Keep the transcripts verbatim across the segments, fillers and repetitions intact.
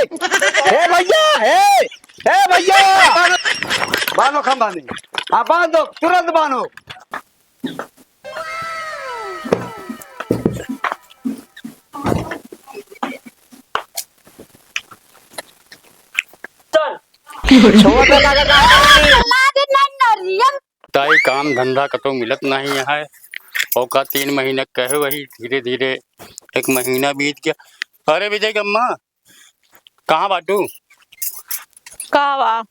हे भैया, हे, हे भैया। बांधो, बांधो खंभा नहीं। हाँ, बांधो, तुरंत बांधो। चल। छोड़ दे, काका, काका। ताई, काम धंधा कतौ मिलत नहीं है। और का तीन महीना कहे वही, धीरे धीरे एक महीना बीत गया। अरे विजय के अम्मा, कहाँ बाटू? का बा?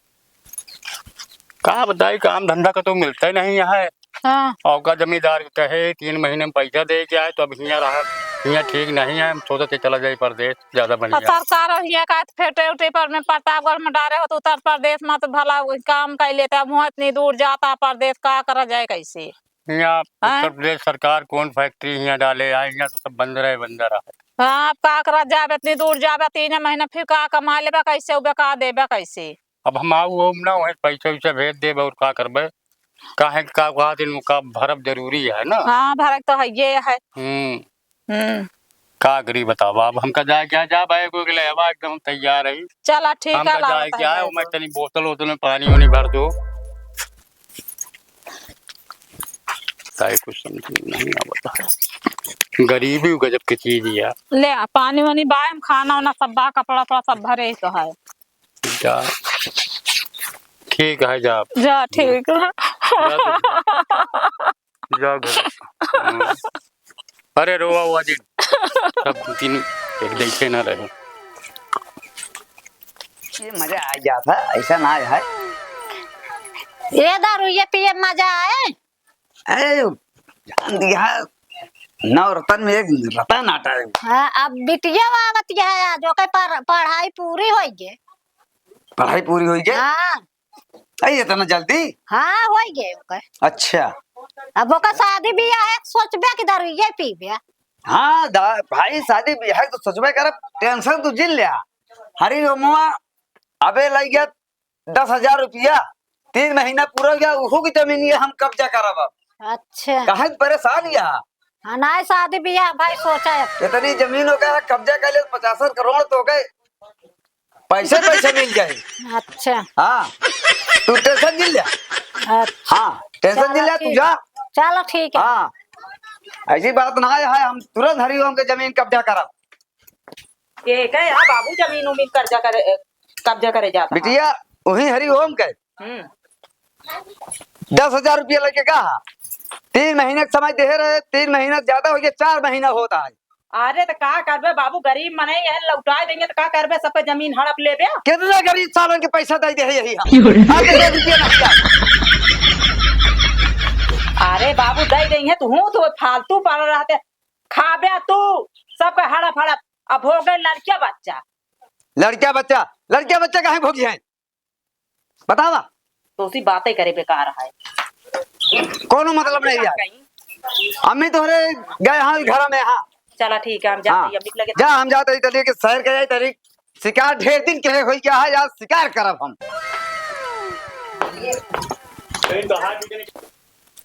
का बताई, काम धंधा कतौ मिलते नहीं है। हाँ। और का जमींदार के कहे तीन महीने में पैसा दे के आए, तो अब हियाँ रहा, हियाँ ठीक नहीं है। हम सोचत ही चला जाए परदेस, ज्यादा और बढ़िया। सरकार हियाँ का फेटे उटे पर में प्रतापगढ़ में डारे हो तो उत्तर प्रदेश में तो भला वही काम कर लेते। अब हुआँ इतनी दूर जाता परदेस, का करा जाए कैसे? हियाँ हाँ? उत्तर प्रदेश सरकार कौन फैक्ट्री हियाँ डाले आए, हियाँ तो सब बंद रहे, बंद रहे। हाँ, अब का करा जाबे, इतनी दूर जाबे, तीन महीना फिर का कमा लेबे कैसे, उबे का देबे कैसे? अब हम आऊ हो ना, वहीं पैसा वैसा भेज देबे और का करबे? काहे कि का, का दिन का भरब जरूरी है ना। हाँ, भरब तो है, ये है। हम्म। हम्म। का करी बतावा, अब हमका जाए क्या, जा भाई, कोई के ले आवा, एकदम तैयार है। चला ठीक है, हमका जाए लावत क्या है, है, मैं तनी बोतल वोतल में पानी वानी भर दो। ताई कुछ समझ में नहीं आवत है। गरीबी गजब की चीज है। ले आ, पानी वानी बाय, हम खाना वाना सब बा, कपड़ा उपड़ा सब भरे ही तो है। जा। ठीक है, जा। जा, ठीक है। जा तू। जा घर। हाँ। अरे रोवा हुआ दिन। सब तीन एक जैसे ना रहे। ये मजा आ गया था, ऐसा ना है। ये दारू ये पिए मजा आए। अरे, जान दिया, नौ रतन में एक रतन आता है। हाँ, अब बिटिया आवत है, जो के पढ़-, पढ़ाई पूरी होई गे। पढ़ाई पूरी होई गे? हाँ। अरे, इतना जल्दी? हाँ, होई गे ओकर। अच्छा। अब ओकर शादी बियाह है, सोचबे कि दरुइये पीबे। हाँ, दा-, भाई, शादी बियाह तो सोचबे करब, tension तू जिन ल्या। हरी ओमवा अबे लग गया दस हजार रुपया, तीन महीना पूरा हो गया, उहू की जमीन ये हम कब्जा करब अब। अच्छा। काहे परेशान या? हाँ, नाहीं, शादी बियाह भाई सोचा है। इतनी जमीन हो गया, कब्जा कर ले, पचासन करोड़ तो हो गए, पैसे पैसे मिल जाए। अच्छा। हाँ, तू tension नहीं ले। अच्छा। हाँ, tension नहीं चलो ले, तू ठीक। जा। चलो ठीक है। हाँ, ऐसी बात ना है, हम तुरंत हरिओम के जमीन कब्जा करब। के, के, हाँ, बाबू जमीन उमीन कब्जा करे, कब्जा करे जाता है। बिटिया, वही हरिओम के। हम्म। दस हजार रुपया लेके का? तीन महीना के समय देहे रहे, तीन महीना से ज्यादा हो गया, चार महीना होता है। अरे, तो का करबे बाबू, गरीब मने यहन लौटाए देंगे, तो का करबे, सबके जमीन हड़प लेबे। कितना गरीब सालन के पैसा दे दे यही हम। की हो रे? आते दे दीजिए ना भैया। अरे बाबू, दे देंगे, तू हूँ तो फालतू पड़ रहते, खाबे तू, सबके हड़प हड़प। अब हो गए लड़किया बच्चा। लड़किया बच्चा, लड़किया बच्चा काहे भोगी हैं? बतावा। तो उसी बातें करे बेकार है। कोनो मतलब नहीं है। कहीं। अम्मी तोहरे गए हाँ घर में हाँ। चला ठीक है, हम जाते हाँ। हैं, अम्मी के लगे। जा, हम जाते ही तनी के शहर के जाए तनी। शिकार ढेर दिन के होई गया है, आज शिकार करब हम।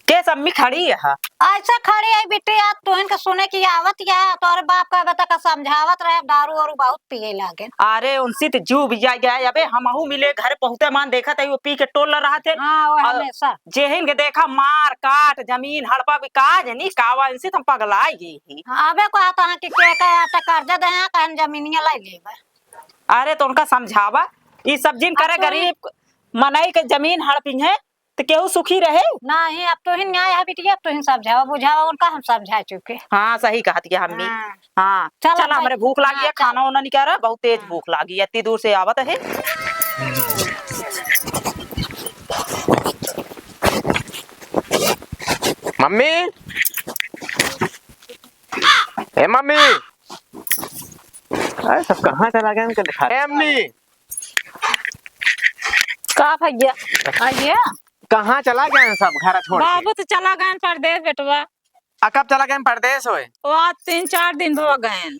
के सम्मी खड़ी है? ऐसे खड़ी है बिटिया, तोहन के सुने की आवत या, तोहरे बाप का बता का समझावत रहे, दारू वारू बहुत पिए लागे। अरे उनसे तो जू बिया गया, अबे हमहू मिले घर पहुँचे मान देखत है, वो पी के टोल रहा थे। हाँ, वो और हमेशा। जेहिन के देखा मार काट, जमीन हड़पा भी का जनी कावा, इनसे तो हम पगला गई ही। हाँ, अबे कहा था कि के का आटा कर्जा दे हैं, कहन जमीनिया लाई लेबे। अरे तो उनका समझावा, ई सब जिन करे अच्छा। गरीब मनई के जमीन हड़पी है, तो केहू सुखी रहे? नहीं, अब तोहिन न्याय है बिटिया, अब तोहिन समझावा बुझावा उनका, हम समझा चुके। हाँ, सही कहत है अम्मी। हाँ। हाँ। चला चला, भाई। हमरे भूख लागी हाँ, है, चल। खाना वाना निकारा, बहुत तेज हाँ। भूख लागी है, इतनी दूर से आवत है। मम्मी, ए मम्मी, अरे सब कहाँ चला गए इनके दिखा। ए अम्मी, का भैया? आइए। कहाँ चला गए हैं सब घर छोड़ के? बाबू तो चला गए परदेस बेटवा। आ, कब चला गए परदेस होए? वो आज तीन चार दिन हो गए।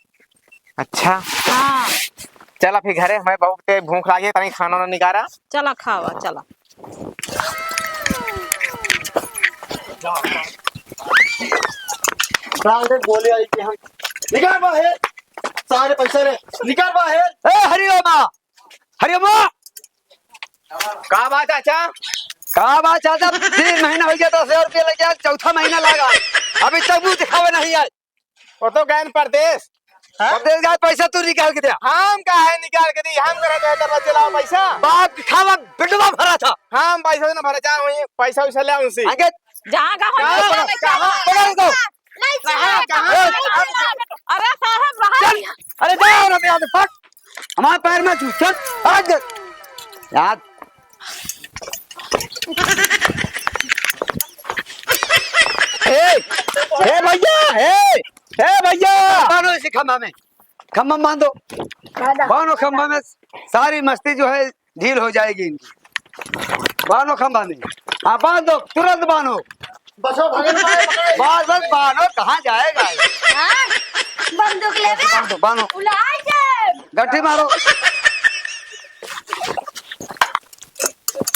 अच्छा। हाँ। चला फिर घरे, हमें बहुत तेज भूख लागी है, तनी खाना वाना निकारा। चला खावा, चला। गोली आई कि हम निकाल बाहर। सारे पैसे ले, निकाल बाहर। ए, हरिओमा, हरिओम। का बात चाचा? का बात चाचा? तीन महीना होइ गया, दस हजार रुपया लग गया, चौथा महीना लागा, अभी तक मुँह दिखावे नहीं आए। वो तो गए परदेस। हाँ? परदेस गए, पैसा तू निकाल के दिया। हम काहे निकाल के दी? हम करे तो दरवाजे लाओ पैसा। बाप खावा बिटवा भरा था। हम पैसा ना भरा, जा वहीं पैसा वैसा ले उनसे। आगे। जहाँ का हो, कहाँ? वहाँ ले कहाँ? चलो। पकड़ दो। नहीं चलो। कहाँ? कहाँ? अरे साहब, रहा चल। अरे जाओ ना, यहाँ से फट। हमारे पैर में जूस, चल। आज यार। ए, ए भैया, ए, ए भैया। बांधो इसे खंभा में, खंभा में बांधो। बांधो खंभा में, सारी मस्ती जो है ढील हो जाएगी इनकी। बांधो खंभा में, हाँ बांध दो, तुरंत बांधो। बसो, भागे ना, भागे, भागे। बांध, बांध, बांधो, कहाँ जाएगा? हाँ? बंदूक लेबे? बांधो, बांधो। उलाए जाए। गट्टी मारो।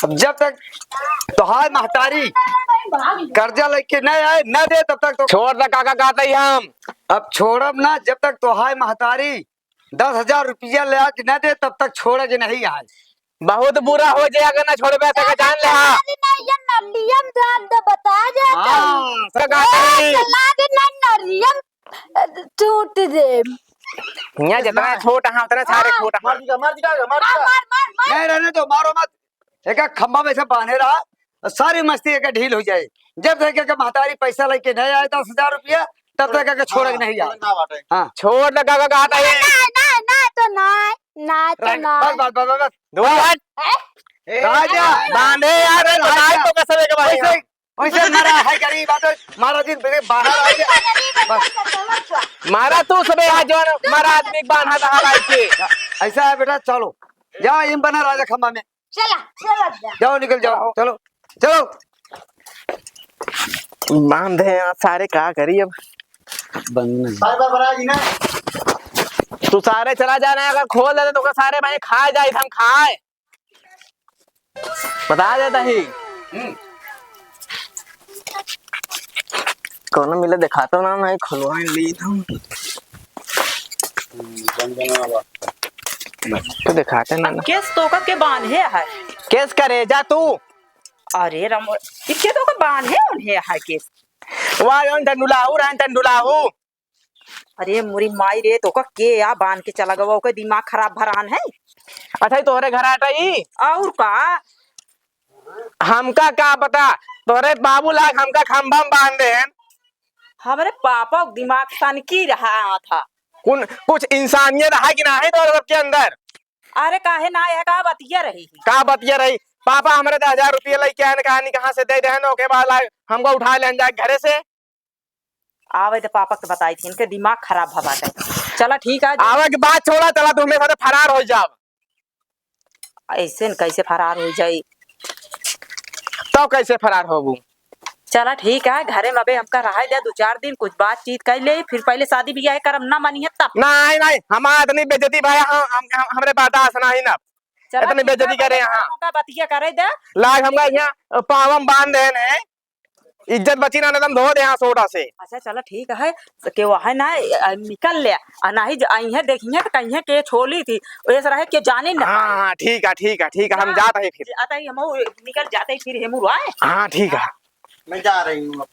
अब जब तक तोहार महतारी कर्जा लेके न आए, न दे, तब तक तो छोड़ दे काका, कहते ही हम। अब छोड़ब ना, जब तक तोहार महतारी दस हजार रुपया ले आके न दे, तब तक छोड़े के नहीं आज। बहुत बुरा हो जाए अगर ना छोड़बे तो, जान ले हाँ। अरे नहीं, ये नलियम दाद दे, बता दे हाँ, तो। सगा ए, नहीं। चला दे ना नलियम। टूट दे। यहाँ जितना हाँ। छोट हाँ, उतना सारे हाँ। छोट हाँ। मार दिया, मार दिया, मार हाँ, दिया। मार, मार, मार। नहीं, रहने दो, मारो मत। एक, एक खंभा में से बांधे रहा, और सारी मस्ती एक ढील हो जाए। जब तक एक महतारी पैसा लेके नहीं आए दस हजार रुपया, तब तक एक छोड़ के हाँ, नहीं आए। छोड़ ना बाटे। हाँ। छोड़ ना, का, का, का, का, नहीं, नहीं, नहीं, नहीं, तो नहीं, नहीं, तो रह, नहीं। बस, बस, बस, बस, बस। दो हाथ। ए? ए, राजा। बांधे यार, अरे बताए राजा। तो कसम है कि भाई वैसे हम। वैसे मारा है गरीब आदमी, मारा दिन बेटे बाहर आ गया। बस। मारा तू सबे हाथ जोड़, मारा आदमी के बांधा था हाथ के। ऐसा है बेटा, चलो। जाओ, इन बना राजा खंभा में। चला, चला जा। जाओ, निकल जाओ, चलो, चलो। बांधे हैं सारे, का करी अब? बंद नहीं। बार बार बना जी ना। तू सारे चला जाना, अगर खोल देते तो का सारे भाई खाए जाए, हम खाए। बता देता ही। हम्म। कौनो मिले देखातो ना, नहीं खुलवाए ली हम। हम्म, बंद बना हुआ। तो देखाते ना, ना। केस तोका के बांधे है? केस करे जा तू। अरे राम, इके तोका बांधे उन्हें है केस। वाह, जौन टंडुलाहू रहन, टंडुलाहू। अरे मोरी माई रे, तोका के या बांध के चला गवा, ओके दिमाग खराब भरान है। अच्छा, ई तोहरे घर आटा ई? और का? हमका का पता, तोहरे बाबू लाग हमका खंभा में बांध देहन। हमरे पापा के दिमाग सनकी रहा था। कुन, कुछ इंसानियत है कि नाही तोहरे सबके अंदर? अरे काहे ना है, का बतिया रही? का बतिया रही? पापा हमरे दस हजार रुपया लेके आए, कहानी कहाँ से दे देहन, ओके बाद लाग हमका उठा लेन जाए घरे से। आवे तो पापा के बताई थी, इनके दिमाग खराब भवा गए। चला ठीक है। आवे के बात छोड़ा, चला तू हमरे साथे फरार हो जाब। ऐसे न कैसे फरार हो जाई? तब कैसे फरार होबू? चला ठीक है, घरे में अबे हमका रहे दे दो चार दिन, कुछ बातचीत कर ले, फिर पहले शादी ब्याह करब, ना मनी है तब। नहीं, नहीं, हमार इतनी बेइज्जती भाई, हम, हम, हम, हमरे बर्दाश्त नहीं ना। चला इतनी ठीक बेइज्जती है, करे पहले यहाँ। हमका बतिया करे दे। लाग हमका यहाँ पावम बांध देने। इज्जत बची ना, ना तुम धो दे यहाँ सोटा से। अच्छा, चला ठीक है, तो के वो है ना, अ, निकल ले, आ नाही ज-, अइहें देखिहें तो कहिहें के छोली थी, ऐसा रहे के जाने न हाँ, पाए। हाँ, ठीक है, ठीक है, ठीक है, हम जा। जात है फिर। आता ही हम निकल जाते ही फिर हेमू आए। हाँ, ठीक है। मैं जा रही हूँ अब।